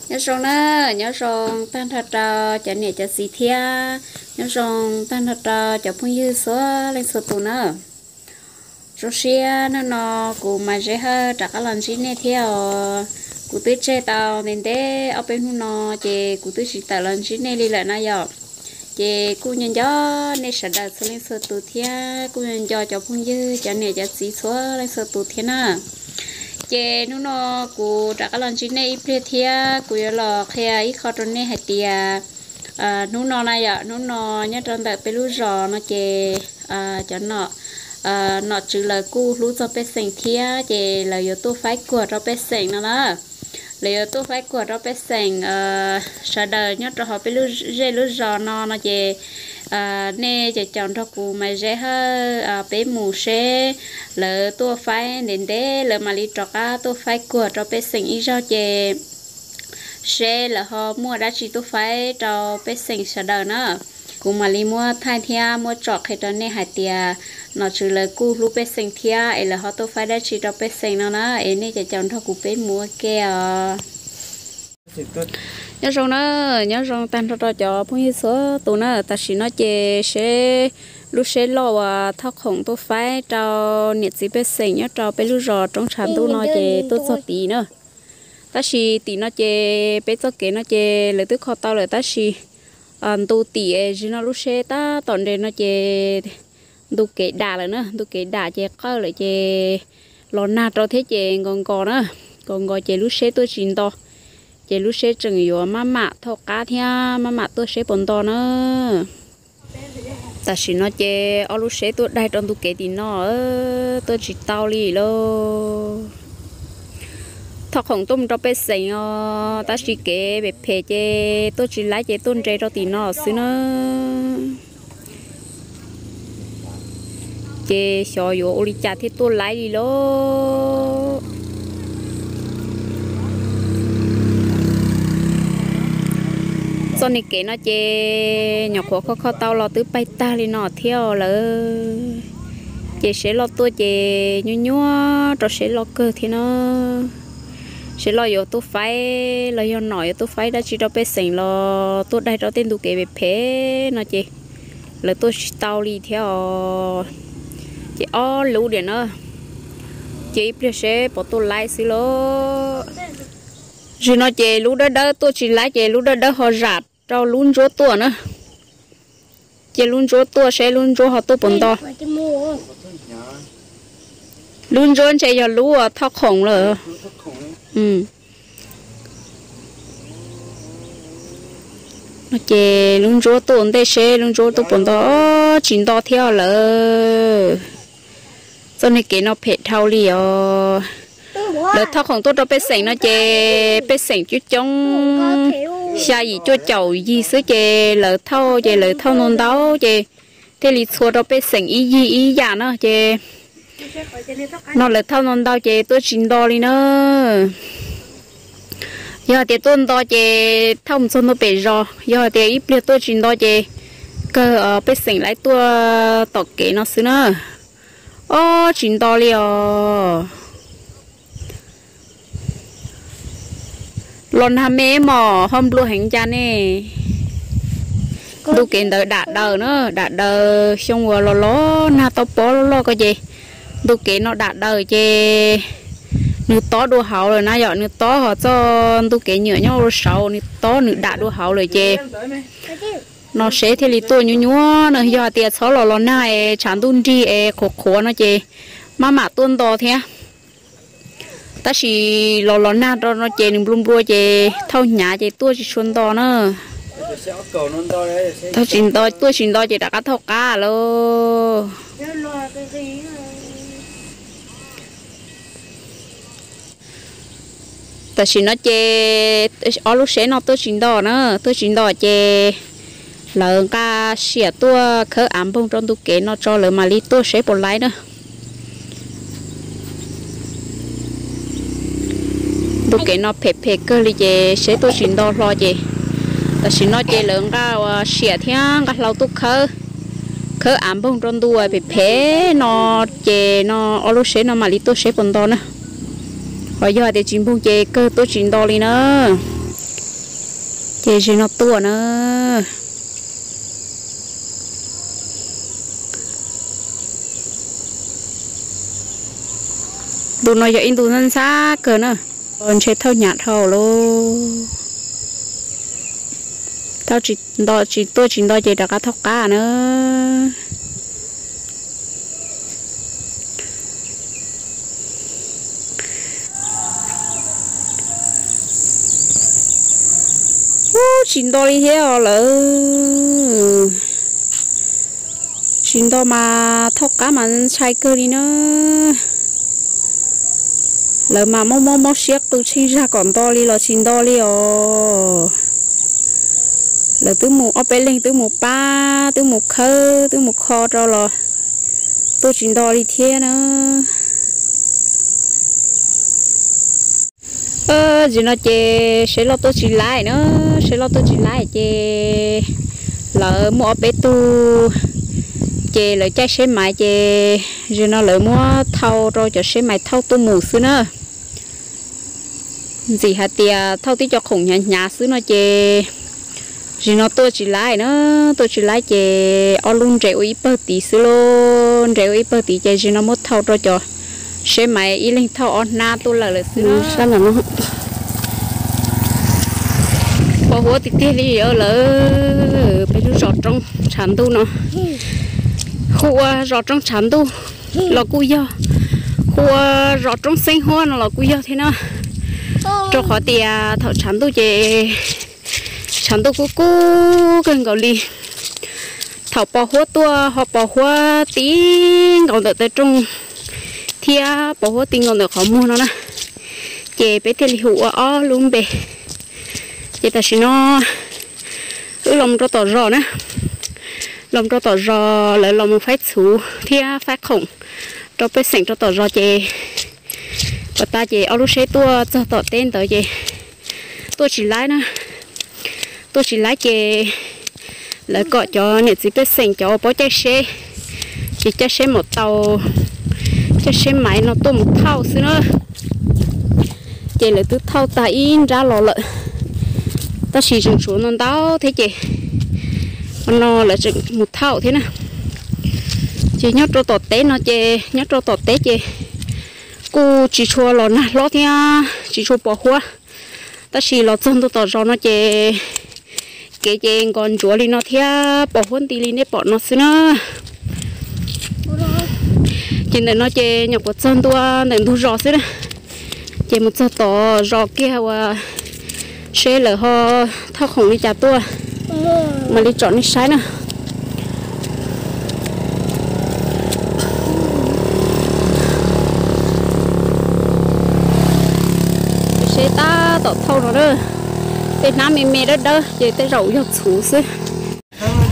Nyob zoo na, nyob zoo tag nrho rau cov niam cov txiv thiab nyob zoo tag nrho rau cov phooj ywg txhua leej txhua tus na. Zoo siab hnub no kuv Maiv Zeb Hawj rov qab los ntsib nej thiab os. Kuv twb tseg tau ntev ntev ob peb hnub no ces kuv twb tsis tawm los ntsib nej li lawm na yom. Ces kuj nco nco nej sawv daws txhua leej txhua tus thiab kuj nco nco cov phooj ywg cov niam cov txiv txhua leej txhua tus thiab na. Ces hnub no kuv rov qab los ntsib nej ib pliag thiab kuv yuav los qhia ib qho rau nej hais tias hnub no na yom, hnub no nyob rau ntawm peb lub zos no ces cov nom tswv lawv kuj hlub txog pej xeem thiab ces lawv yuav tuaj faib kuag rau pej xeem no na. Lawv yuav tuaj faib kuag rau pej xeem sawv daws nyob rau hauv peb lub zej lub zos no no ces nej ces caum nrog kuv Maiv Zeb Hawj peb mus seb lawv tuaj faib ntev ntev lawv mam li rov qab tuaj faib kuag rau pej xeem ib zaug ces seb lawv ho muaj dab tsi tuaj faib rau pej xeem sawv daws na. Kuv mam li muab thaij thiab muab tsom qhia rau nej hais tias nom tswv lawv kuj hlub pej xeem thiab es lawv ho tuaj faib dab tsi rau pej xeem no na es nej ces caum nrog kuv peb mus ua ke os. Nyob zoo na, nyob zoo tag nrho rau cov phooj ywg txhua tus na, tam sim no ces seb lub seb loj uas thauj khoom tuaj faib rau niam txiv pej xeem nyob rau peb lub zos Roob Tshav Ntuj no ces tuaj txog tid na. Tab sis tim no ces peb txoj kev no ces lawv twb kho tau lawm tab sis ntu tim zig no lub seb tab tom nres no ces ntu kev dam lawm na, ntu kev dam ces qawj lawm ces los nag rau thiab ces nkos nkos na, nkos nkos ces lub seb tuaj tsis nto, ces lub seb tseem yuav maj mam thauj qab thiab maj mam tuaj seb puas nto na. Tam sim no ces ob lub seb tuaj daig rau ntu kev tim no, tuaj tsis tau li lauj. Thauj khoom tuaj mus rau pej xeem os, tab sis kev phem phem ces tuaj tsis laib ces tuaj nres rau tim no xwb na. Ces xyov yuav ua li cas thiaj tuaj laib li lauj. Txoj niag kev no ces nyuam qhuav kho kho tau los twb paig tag li no thiab lawm. Ces seb loj tuaj ces nyuaj nyuaj rau seb loj kawg thiab na. Seb loj yuav tuaj faib los yog nom yuav tuaj faib dab tsi rau pej xeem los tuaj daig rau tej ntu kev phem phem no ces lawv tuaj tsis tau li thiab os. Ces ob lub diam na, ces ib pliag seb puas tuaj laib xwb lauj. Zim no ces lub dawb dawb tuaj tsis laib ces lub dawb dawb ho zam rau lub ntsuab tuaj na. Ces lub ntsuab tuaj seb lub ntsuab ho tuaj puas nto. Lub ntsuab ntshe yog lub thauj khoom lawm. Ces lub ntsuab tuaj ua ntej seb lub ntsuab tuaj puas nto, tsis nto thiab lawm. Txoj niag kev no phem dhau li os. Lawv thauj khoom tuaj rau pej xeem no ces pej xeem coob coob, xya yim cuaj caum yig xwb ces lawv thauj ces lawv thauj ntau ntau ces thiaj li txhua rau pej xeem ib yig ib yam na ces no lawv thauj ntau ntau ces tuaj tsis nto li na. Yog hais tias tuaj nto ces thauj mus txog ntua pem zos, yog hais tias ib pliag tuaj tsis nto ces kawg pej xeem laib tuaj tom kev no xwb na. Ob tsis nto li os. Los nag me mos ho nplua heev cas ne. Ntu kev ntawd dam daws na, dam daws xyoo uas los los nag tau pob loj loj ko ces ntu kev no dam daws ces nws tob dua hauv lawm na yom, nws tob hos txoj ntu kev nyuam nyob ua saud nws tob nws dam dua hauv lawm ces no seb thiaj li tuaj nyuaj nyuaj na. Yog hais tias txhob los los nag es tshav ntuj nrig es qhuav qhuav no ces maj mam tuaj nto thiab. Tab sis los los nag rau no ces nws nplua nplua ces thauj hnyav ces tuaj tsis tshua nto na. Tuaj tsis nto ces rov qab thauj qab lauj. Tam sim no ces ob lub seb no tuaj tsis nto na, tuaj tsis nto ces lawv nqa siam tuaj khawb av npoog rau ntu kev no tso lawv mam li tuaj seb puas laib na. Ntu kev no phem phem kawg li ces seb tuaj tsis nto hlo ces tam sim no ces lawv nqa ua siam thiab nqa hlau tuaj khawb, khawb av npoog rau ntu phem phem no ces no ob lub seb no mam li tuaj seb puas nto na. Ho yog hais tias tsis npoog ces kawg tuaj tsis nto li na. Ces zim no tuaj na. Ntu no yog ib ntu ntxhab ntxhab kawg na. Ntshe thauj hnyav dhau lauj. Thauj tsis nto, tsis tuaj tsis nto ces rov qab thauj qab na. Ub, tsis nto li thiab os lawm. Tsis nto mas thauj qab mas ntshai kawg li na. Lawv mas mob mob mob siab qw tsheej zag kom nto li los tsis nto li os. Lawv twb mus ob peb leeg twb mus pab twb mus khawb twb mus kho rau los tuaj tsis nto li thiab na. Zim no ces seb loj tuaj tsis laib na, seb loj tuaj tsis laib ces lawv muaj ob peb tug ces lawv caij seb maiv ces zim no lawv muab thau rau cov seb maiv thauj tuaj mus xwb na. Ntxim hais tias thauj tib co khoom hnyav hnyav xwb no ces zim no tuaj tsis laib na, tuaj tsis laib ces ob lub nres ua ib pawg tid xwb lauj, nres ua ib pawg tid ces zim no muab thau rau cov seb maiv ib leeg thauj ob hnab tuaj lawm lawm xwb na. Pos huab tiag tiag li lawm, peb lub zos roob tshav ntuj no, hu ua zos roob tshav ntuj los kuj yog, hu ua zos roob xeeb huab no los kuj yog thiab na. Rau qhov tias thaum tshav ntuj ces tshav ntuj kub kub kawg nkaus li. Thaum pos huab tuaj ho pos huab ti nkaus ntawm taw rooj thiab pos huab ti nkaus ntawm qhov muag no na, ces peb thiaj li hu ua ob lub npe. Ces tam sim no wb los mus rau tom zos na, los mus rau tom zos, lawv los mus faib txhuv thiab faib khoom rau pej xeem rau tom zos ces pos tas ces ob lub seb tuaj txog tom teb ntawd ces tuaj tsis laib na, tuaj tsis laib ces lawv kom cov niam txiv pej xeem cov uas paub caij seb, ces caij seb maum taus, caij seb maiv no tuaj mus thauj xwb na. Ces lawv twb thauj tag ib nrab los lawm, tab sis tseem tshuav no ntau thiab ces no lawv tseem mus thauj thiab na. Ces nyob rau tom teb no ces nyob rau tom teb ces kuj tsis tshua los nag hlob thiab tsis tshua pos huab, tab sis los txog ntua tom zos no ces kev ces nkos ntsuav li no thiab pos huab nti li nej pom no xwb na. Ces ntawm no ces nyuam qhuav txog ntua ntawm ntug zos xwb na, ces mus txog tom zos kiag uas seb lawv ho thauj khoom li cas tuaj, mam li tsom nej saib na. Seb tab tom thauj no na, tej hnab me me dawb dawb ces tej zaum yog txhuv xwb.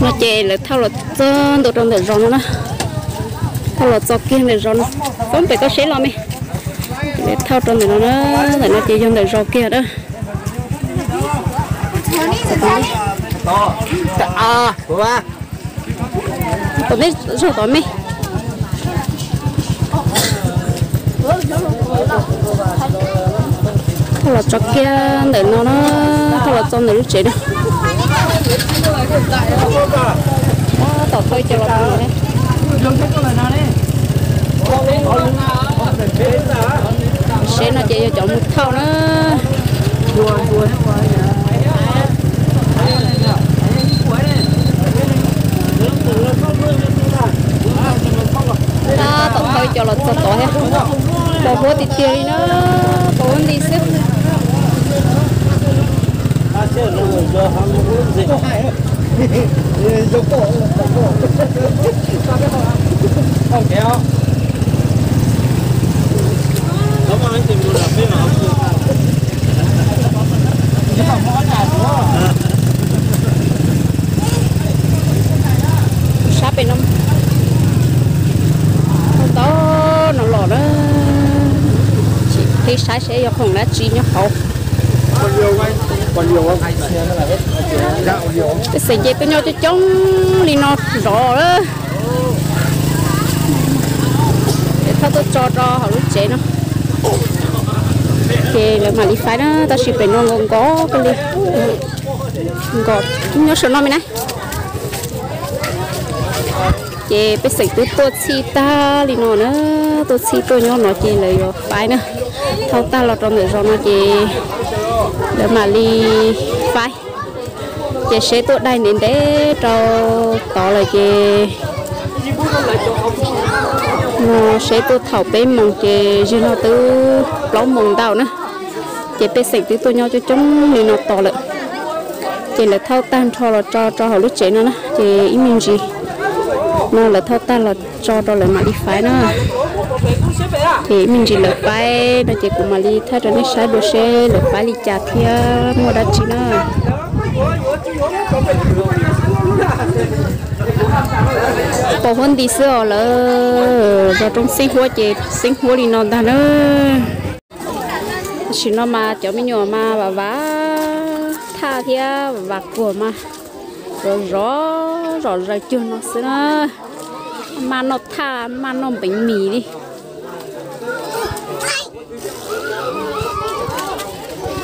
No ces lawv thauj los txog ntua rau ntawm zos no na, thauj los txog kiag ntawm zos no, poob pem toj seb los me, lawv thauj rau ntawm no na, ntawm no ces yog ntawm zos kiag na. Tom me, zog tom me. Thauj los txog kiag ntawm no na, thauj los txog ntawm lub tsev na. Tab tom thauj cov los txog ne. Seb no ces yog cov mus thauj na. Tab tom thauj cov los txog tod thiab. Pos huab tiag tiag li na, pos huab nti xwb. Sab pem no, ntau no los na, qhib saib seb yog khoom dab tsi nyob hauv. Pej xeem ces tuaj nyob coob coob li no zov lawm. Thauj tuaj tso rau hauv lub tsev no, ces lawv mam li faib na, tab sis pem no nkos nkos kawg li. Nkos nyob saum no me na. Ces pej xeem twb tuaj txhij tag li no na, tuaj txhij tuaj nyob no ces lawv yuav faib na. Thauj tag los rau ntawm zos no ces lawv mam li faib. Ces seb tuaj daig ntev ntev rau tod lawm ces no seb tuaj thaum peb moos ces zig no twb plaub moos ntau na. Ces pej xeem twb tuaj nyob coob coob li no tos lawm. Ces lawv thauj tag nrho los tso rau hauv lub tsev no na, ces ib me ntsis no lawv thauj tag los tso rau lawv mam li faib na. Ces ib me ntsis lawv faib no ces kuv mam li thaij rau nej saib dua seb lawv faib li cas thiab muaj dab tsi na. Pos huab nti xwb os, lawv zos roob xeeb huab ces xeeb huab li no ntag na. Tam sim no mas cov me nyuam mas vam vam thaj thiab vam kuam mas zov zov zom zaws cuag no xwb na. Maj noj thaj maj noj npeev mis li.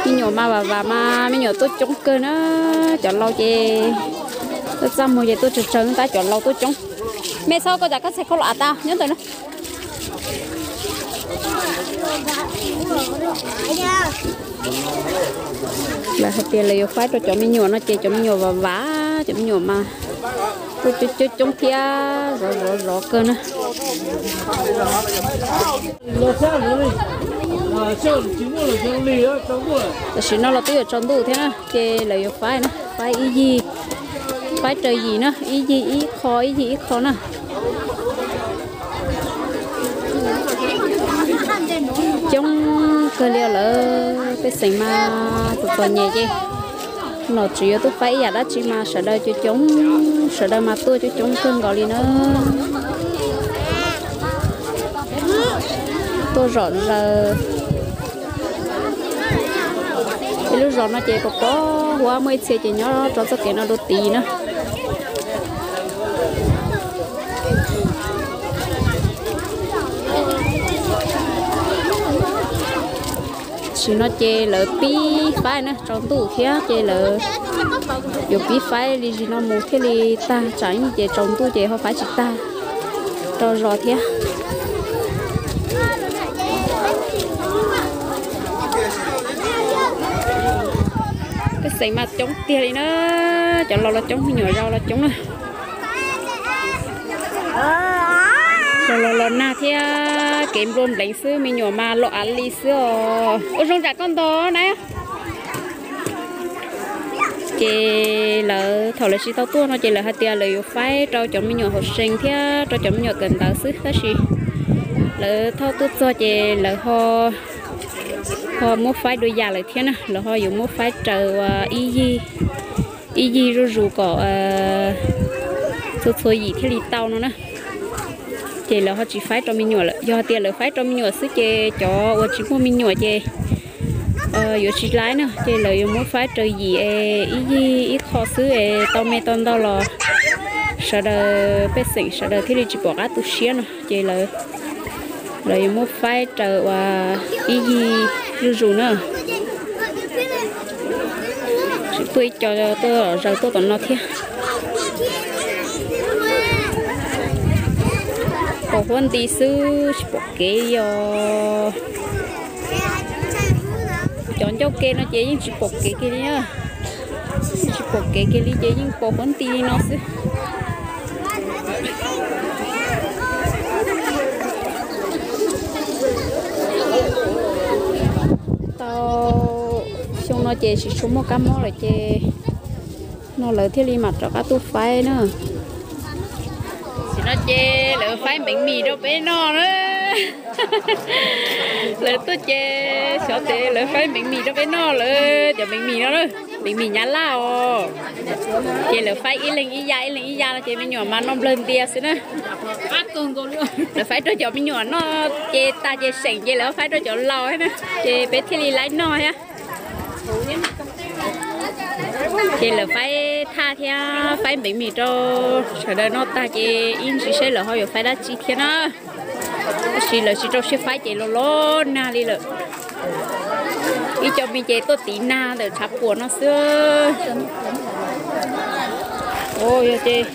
Me nyuam mas vam vam mas me nyuam tuaj coob kawg na. Cov laus ces tuaj txaj muag ces tuaj tsawg tsawg tab cov laus tuaj coob. Me txhob koj cas koj txhais khau los av tas nyob ntawm no. Lawv hais tias lawv yuav faib rau cov me nyuam no ces cov me nyuam vam vam, cov me nyuam mas tuaj coob coob thiab zov zov zov kawg na. Tam sim no los twb yuav tsaus ntuj thiab na, ces lawv yuav faib na, faib ib yig, faib raws yim na, ib yig ib qho, ib yig ib qho na. Coob kawg li lawm, pej xeem mas txom txom nyem ces nom tswv yuav tuaj faib ib yam dab tsi mas sawv daws coob coob, sawv daws mas tuaj coob coob kawg nkaus li na. Tuaj zom zaws. Ib lub zos no ces pos pos huab, muaj ib txhia ces nyob rau txoj kev no dua tid na. Tam sim no ces lawv pib faib na, tsaus ntuj thiab ces lawv yuav pib faib li zim no mus thiaj li tag, tsam ib ntsis ces tsaus ntuj ces ho faib tsis tag rau zos thiab. Pej xeem mas coob tiag li na, cov laus los coob, me nyuam yaus los coob na. Los los los nag thiab kev nplua npleev xwb, me nyuam mas los av li xwb os. Ua zoo tsam koj ntog na. Ces lawv thaum lawv tsis tau tuaj no ces lawv hais tias lawv yuav faib rau cov me nyuam hauv seev thiab rau cov me nyuam kawm ntawv xwb, tab sis lawv thauj tuaj txog ces lawv ho, ho muab faib dua yam lawm thiab na, lawv ho yuav muab faib raws ua ib yig, ib yig zuj zus kom txhua txhua yim thiaj li tau no na. Ces lawv ho tsis faib rau me nyuam lawm, yog hais tias lawv faib rau me nyuam xwb ces cov uas tsis muaj me nyuam ces yuav tsis laib na, ces lawv yuav muab faib raws yim es ib yig ib qho xwb es tau me tau ntau los sawv daws pej xeem sawv daws thiaj li tsis pom qab tu siab no ces lawv, lawv yuav muab faib raws uas ib yig zuj zus na. Tseem tuaj ib co tuaj zaws tuaj tom no thiab. Pos huab nti xwb tsis pom kev li os. Cov ncauj ke no ces yeej tsis pom kev kiag li na. Tsis pom kev kiag li ces yeej pos huab nti li no xwb. Tau xyoo no ces tsis tshua muaj kab mob lawm ces no lawv thiaj li mam rov qab tuaj faib na. Tam sim no ces lawv faib npeev mis rau peb noj na. Lawv tuaj ces xyov ces lawv faib npeev mis rau peb noj lawm, cov npeev mis no na, npeev mis nyab laj os. Ces lawv faib ib leeg ib ya ib leeg ib ya no ces me nyuam mas noj nplawg ntias xwb na. Lawv faib rau cov me nyuam noj ces tag ces seem ces lawv faib rau cov laus thiab na, ces peb thiaj li laib noj thiab. Ces lawv faib thaj thiab faib npeev mis rau sawv daws noj tag ces ib ntsis seb lawv ho yuav faib dab tsi thiab na. Tab sis lawv tsis rau siab faib ces los los nag li lawm. Ib co me ces tuaj tiv nag ntawm tshav puam no xwb. Yog ces,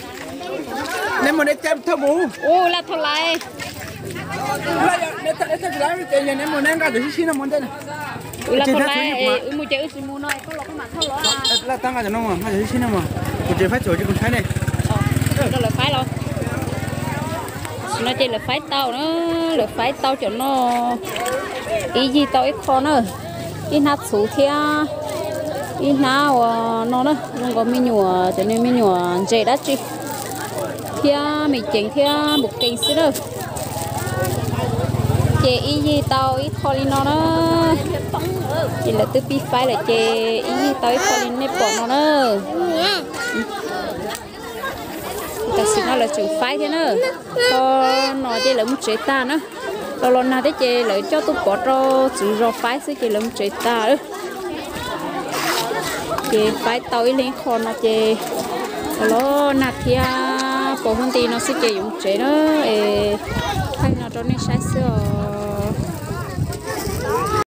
neb mus, neb caij thauj mus. Ua laj thauj laiv. Neb mus, neb nqa cov sib sib no mus ntej. Ua laj thauj laiv, wb mus ces wb tsis mus no, koj los koj mam thauj los. Laj tab nqa cov no, nqa cov sib sib no mas, kuv ces faib cov ces kuv faib ne. Rau lawv faib los. Tam sim no ces lawv faib tau na, lawv faib tau cov no. Ib yig tau ib qho na, ib hnab txhuv thiab ib hnab uas no na, zoo nkaus me nyuam, cov niag me nyuam ntses dab tsi thiab me ceev thiab npum qees xwb na. Ces ib yig tau ib qho li no na. Ces lawv twb pib faib lawm ces ib yig tau ib qho li nej pom no na. Tam sim no lawv tseem faib thiab na. Qho no ces lawv mus tsev tag na. Los los nag thiab ces lawv coj tuaj pov rau txwv zos faib xwb ces lawv mus tsev tag. Ces faib tau ib leeg qho no ces los los nag thiab pos huab nti no xwb ces yuav mus tsev na. Es thaij no rau nej saib xwb os.